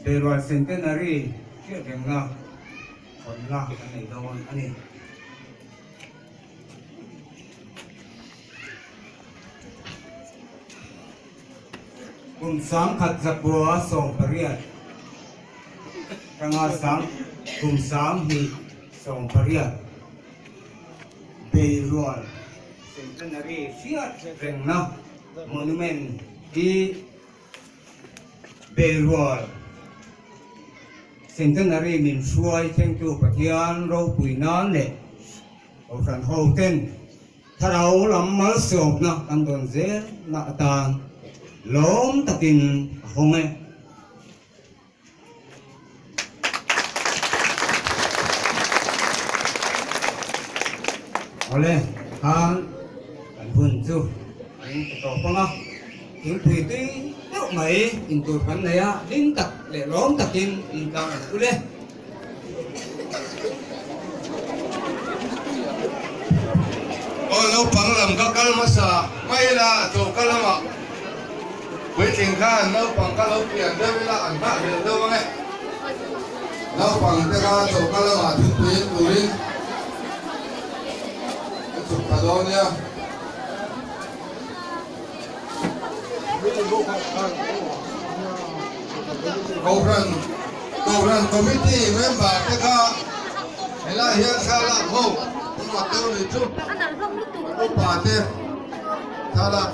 Berual Centenary hriatrengna hawnna kan nei dawn a ni. Kum 1918 tanga sang kum 2018 Beirual Centenary hriatrengna monument hi Beirual Centenary min hruai thlengtu Pathian ropui nan leh Kohhran hoten Thlarau lam malsawmna kan dawn zel na atan lawm takin a hawng e. Awle, khan kan hun chu an ti tawp ang a, thingpui tui deuh mai intur kan nei a, hlim tak leh lawm takin intlang an ul e. Aw naupang lam ka kal hmasa mai ila choka lamah puitling khan naupang ka lo pian deuh ila an nghah hlel deuh ang e. Naupang te kha choka lamah thingpui in turin ka chhuk thla dawn nia. Kohhran Kohhran Committee member te kha helai hian thla lak ho an mat deuh a nih chu. Upa te thla lak ho.